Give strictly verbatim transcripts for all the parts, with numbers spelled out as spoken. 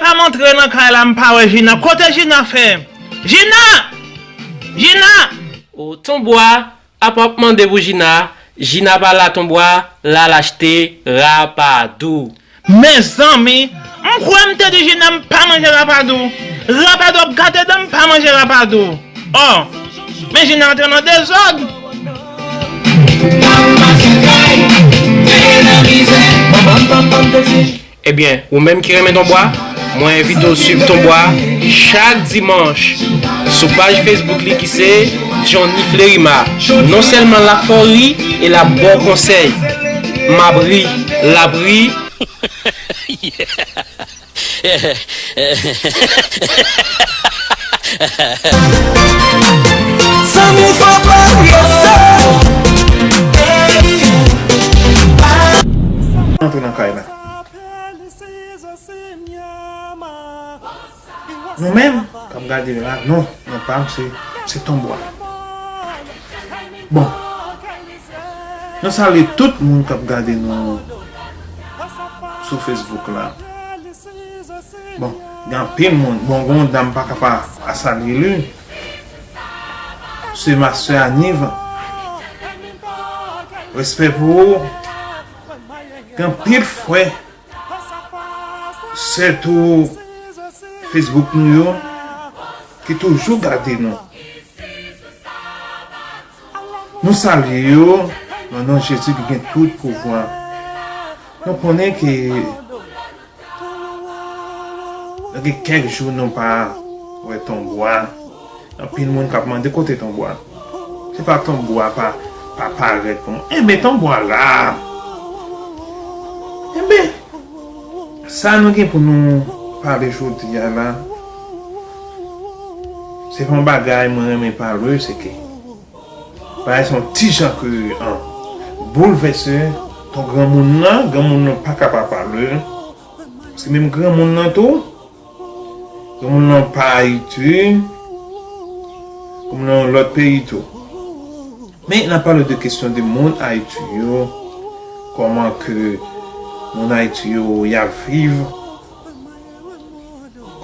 M antre nan kay la, m pa wè Jina. Kote Jina fè? Jina! Jina! O, Tonbwa, apa w ap mande pou Jina? Jina pa la, Tonbwa, l al achte rapadou. Mezanmi, m kwè m te di Jina m pa manje rapadou. Rapadou ap gate dan m, pa manje rapadou. Oh, men Jina antre nan dezòd. Ebyen, ou menm ki renmen Tonbwa, mwen envite w swiv Tonbwa chak dimanch sou paj Facebook li ki se Johnny Flerima. Non sèlman l ap fè w ri, e l ap ba w konsèy. M ap ri, l ap ri. Zanmi, fò pa bliye sa. Antre nan kay la. Nou menm k ap gade la, non, non pa m, se, se Tonbwa. Bon, nou salye tout moun k ap gade nou sou Facebook la. Bon, gen anpil moun. Bon, gen yon dam pa ka pa salye li. Se ma sè Aniv. Respè pou ou. Gen anpil frè, sètou Facebook nou yo, ki toujou gade nou. Nou salye yo nan non Jezi ki gen tout pouvwa. Nou konnen ke gen kèk jou nou pa wè Tonbwa. Anpil moun k ap mande kote Tonbwa. Se pa Tonbwa pa, pa parèt pou mwen. Enben, Tonbwa la. Enben, sa nou gen pou nou pale jodi a la, se pa yon bagay mwen renmen pale, se ke bagay se yon ti jan ke, an, boulvèse. Ton granmoun nan, granmoun nan pa ka pa pale. Se menm granmoun nan tou. Granmoun nan pa Ayiti. Granmoun nan yon lòt peyi tou. Men n ap pale de kesyon de moun Ayiti yo, kòman ke moun Ayiti yo y ap viv,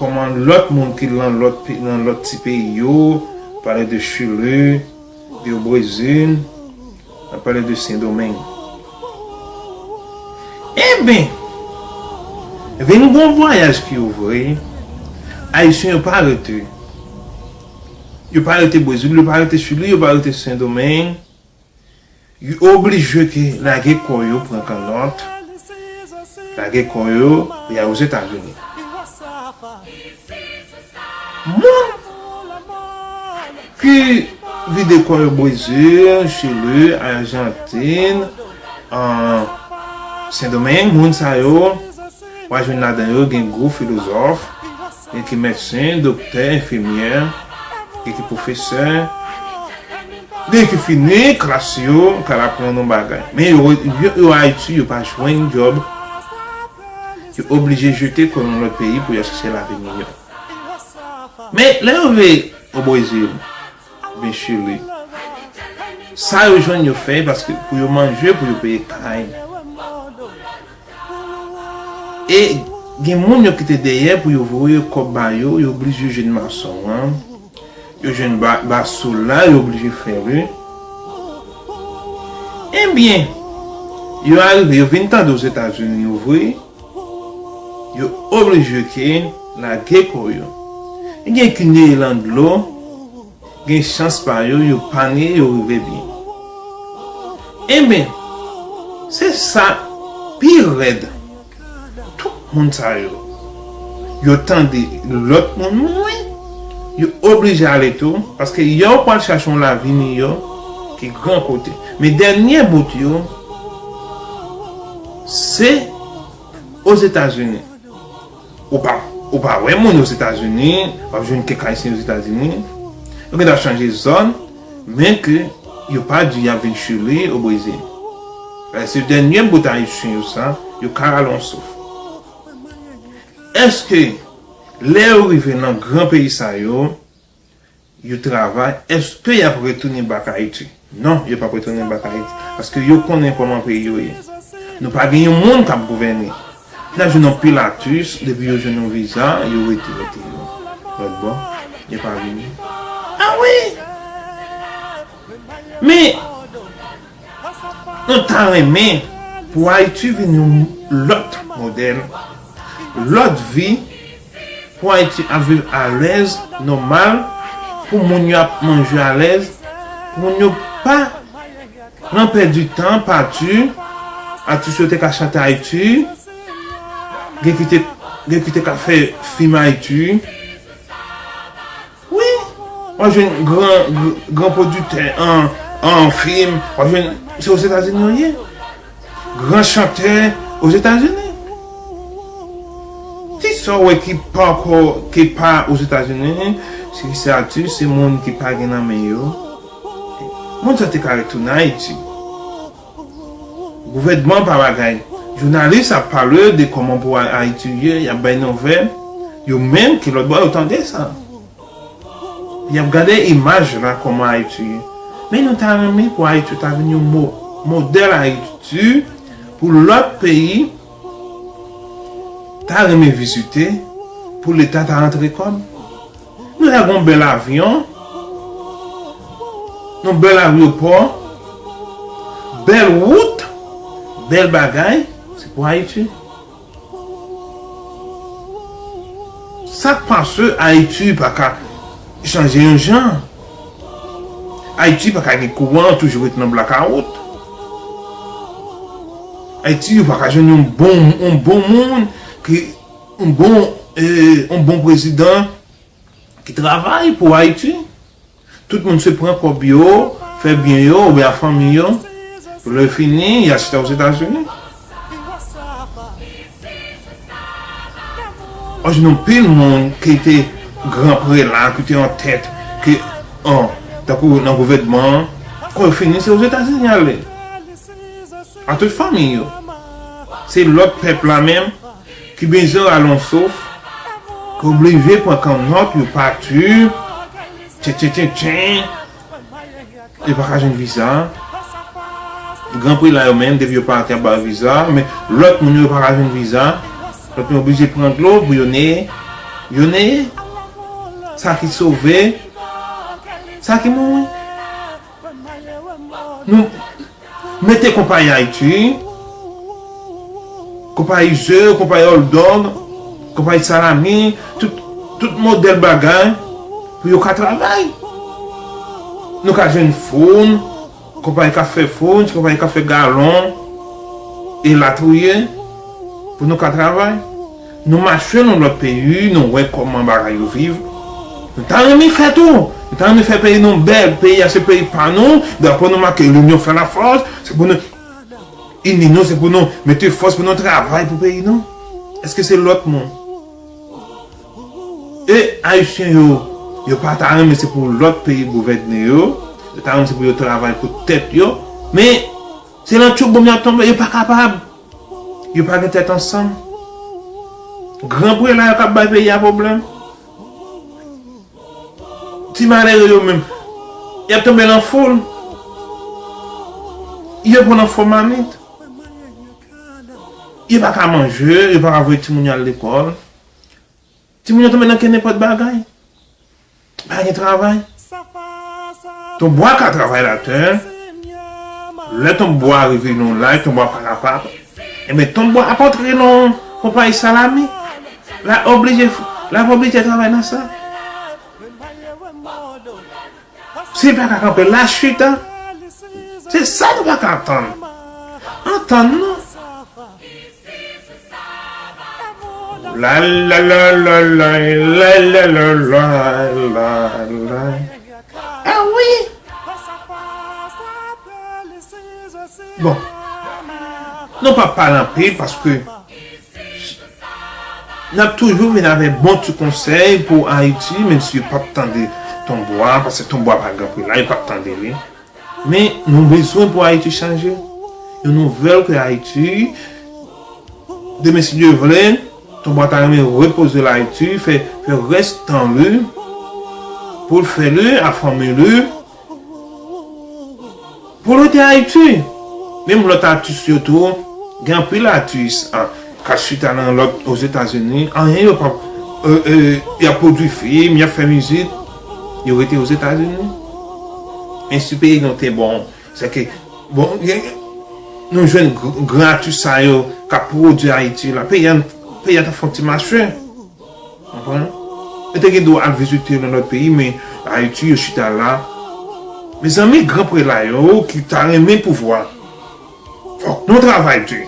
kòman lòt moun ki nan lòt pe-, nan lòt ti peyi yo, pale de Chili, de Brezil, n ap pale de Sendomeng. Enben, vin gon vwayaj ki ouvri, Ayisyen yo pa rete. Yo pa rete Brezil, yo pa rete Chili, yo pa rete Sendomeng. Yo oblije ke lage kò yo pran kannòt, lage kò yo, y al Ozetazini. Moun ki vide kò yo Brezil, Chili, Ajantin, an, Sendomeng, moun sa yo, w a jwenn ladan yo, gen gwo filozòf, gen ki medsen, doktè, enfimyè, gen ki pwofesè, gen ki fini klas yo, k al aprann yon bagay. Men yo, yo, yo Ayiti, yo pa jwenn djòb, yo oblije jete kò yo nan lòt peyi pou y al chèche lavi miyò. Men lè yo rive o Brezil, oubyen Chili, sa yo jwenn yo fè, paske pou yo manje, pou yo peye kay. E gen moun yo kite dèyè pou yo voye kòb ba yo, yo oblije jwenn mason an, yo jwenn ba-, basoul la, yo oblije fè li. Ebyen, yo arive, yo vin tande Ozetazini ouvri, yo oblije ke lage kò yo. Gen ki neye lan dlo, gen chans pa yo, yo pa neye, yo rive byen. Enben, se sa pi rèd. Tout moun sa yo, yo tande lòt moun mouri, yo oblije ale tou, paske yo pral chache yon lavi miyò ki gran kote. Men dènye bout yo, se Ozetazini. Ou pa, ou pa wè moun Ozetazini, w ap jwenn kèk Ayisyen Ozetazini. Yo gentan chanje zòn, men ke yo pa di y ap vin Chili, o Brezil. Se dènye bout Ayisyen yo sa, yo ka rale yon souf. Èske lè yo rive nan gran peyi sa yo, yo travay, èske y ap retounen bak Ayiti? Non, yo p ap retounen bak Ayiti, paske yo konnen kòman peyi yo ye. Nou pa gen yon moun k ap gouvène. N ap jwenn anpil atis, depi yo jwenn yon viza, yo rete, rete yo. Lòt bò, yo pa vini. Ah wi! Men, nou ta renmen pou Ayiti vin yon lòt modèl, lòt vi, pou Ayiti ap viv alèz, nòmal, pou moun yo ap manje alèz, pou moun yo pa nan pèdi tan, pati, atis yo te ka chante Ayiti, gen ki te, gen ki te ka fè fim Ayiti. Wi, w ap jwenn gran, gran pwodiktè an, an fim, w ap jwenn, se Ozetazini yo ye. Gran chantè Ozetazini. Ti sa w wè ki pa ankò, ki pa Ozetazini, se, se atis, se moun ki pa gen nan men yo. Moun sa te ka retounen Ayiti. Gouvènman pa bagay. Jounalis ap pale de kòman pou Ay-, Ayiti ye, y ap bay nouvèl. Yo menm ki lòt bò, yo tande sa. Y ap gade imaj la, kòman Ayiti ye. Men nou ta renmen pou Ayiti ta vin yon mo-, modèl Ayiti pou lòt peyi ta renmen vizite, pou Leta ta rantre kòb. Nou ta gen yon bèl avyon, yon bèl ayewopò, bèl wout, bèl bagay, se pou Ayiti. Sa k pase Ayiti pa ka chanje yon jan? Ayiti pa ka gen kouran, toujou ret nan blakawout. Ayiti, yo pa ka jwenn yon bon, yon bon moun ki, yon bon, eh, yon bon prezidan ki travay pou Ayiti. Tout moun se pran kòb yo, fè byen yo, oubyen a fanmi yo. Lè fini, y al chita Ozetazini. Anjou, anpil moun ki te gran prela, ki te an tèt, ki, an, tankou nan gouvènman an, kan yo fini, se Ozetazini y ale. A tout fanmi yo. Se lòt pèp la menm ki bezwen rale yon souf, ki oblije pran kannòt, yo pati, tchen, tchen, tchen, tchen. Yo pa ka jwenn viza. Gran prela yo menm, depi yo pati, y ap ba yo viza. Men lòt moun yo, yo pa ka jwenn viza. Lòt moun yo oblije pran dlo pou yo neye. Yo neye. Sa ki sove, sa ki mouri. Nou mete konpayi Ayiti, konpayi ze, konpayi hot dog, konpayi salami, tout, tout modèl bagay pou yo ka travay. Nou ka jwenn foun, konpayi k ap fè foun, konpayi k ap fè galon, elatriye, pou nou ka travay. Nou mache nan lòt peyi, nou wè kòman bagay yo viv. Nou ta renmen fè tou. Nou ta renmen fè peyi nou bèl. Peyi a se peyi pa nou. Drapo nou make L'union fait la force. Se pou nou ini nou, se pou nou mete fòs pou nou travay pou peyi nou. Èske se lòt moun? E Ayisyen yo, yo pa ta renmen se pou lòt peyi gouvène yo. Yo ta renmen se pou yo travay pou tèt yo. Men, se nan tchoubonm y ap tonbe, yo pa kapab. Yo pa gen tèt ansanm. Gran prela yo k ap bay peyi a pwoblèm. Ti malere yo menm, y ap tonbe nan foul. Yo pran nan fò mamit. Yo pa ka manje, yo pa ka voye timoun yo al lekòl. Timoun yo tonbe nan ke nenpòt bagay. Pa gen travay. Tonbwa ka travay latè. Lè tonbwa rive nan laj, tonbwa pa kapab. Ebyen, tonbwa ap antre nan konpayi salami. La oblije, la oblije travay nan sa. Si l pa ka kanpe, l a chita. Se sa nou pa ka tann. Antann nou. La la la la la la la la la la la. Ah wi. Bon. Nou pa pale anpil paske n ap toujou vin avèk bon ti konsèy pou Ayiti, menm si yo p ap tande tonbwa, paske tonbwa pa gen pri la, yo p ap tande li. Men nou bezwen pou Ayiti chanje. Yon nouvèl ke Ayiti, demen si Dye vle, tonbwa ta renmen repoze l Ayiti, fè, fè rès tan li, pou l fè li a fanmi li, pou l rete Ayiti. Menm lòt atis yo tou, gen anpil atis, a, k ap chita nan lòt Ozetazini, anyen yo p ap, e, e, y ap pwodui fim, y ap fè mizik, yo rete Ozetazini. Men si peyi nou te bon, se ke, bon, gen, nou jwenn gr- gratis sa yo k ap pwodui Ayiti la, peyi a, peyi a t ap fè yon ti mache. Konprann? Yo te gen dwa al vizite nan lòt peyi, men Ayiti, yo chita la. Mezanmi, gran prela yo ki ta renmen pouvwa, fòk nou travay di.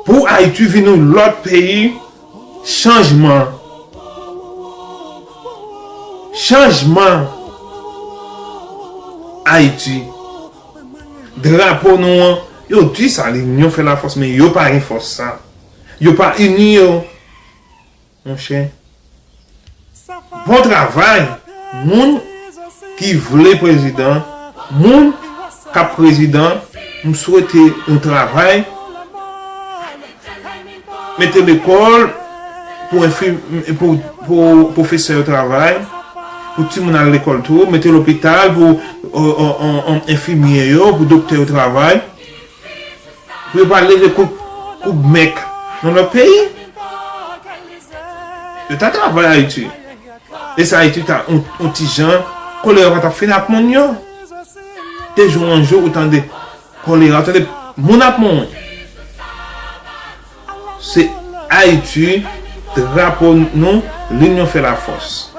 Pou Ayiti vin yon lòt peyi, chanjman. Chanjman. Ayiti. Drapo nou an, yo di sa, linyon fè lafòs, men yo pa gen fòs sa. Yo pa ini yo. Monchè, bon travay, moun ki vle prezidan, moun k ap prezidan, m swete yon travay, mete lekòl pou enfim, pou, pou pwofesè yo travay, pou timoun al lekòl tou, mete lopital pou, e, e, e, e, enfimyè yo, pou doktè yo travay, pou yo pa leve kout, kout mèk nan lòt peyi. Yo ta travay Ayiti. E sa Ayiti ta yon, yon ti jan, kolera pa t ap fini ak moun yo. De jou an jou, ou tande kolera, ou tande moun ap mouri. Se Ayiti, drapo nou, linyon fè lafòs.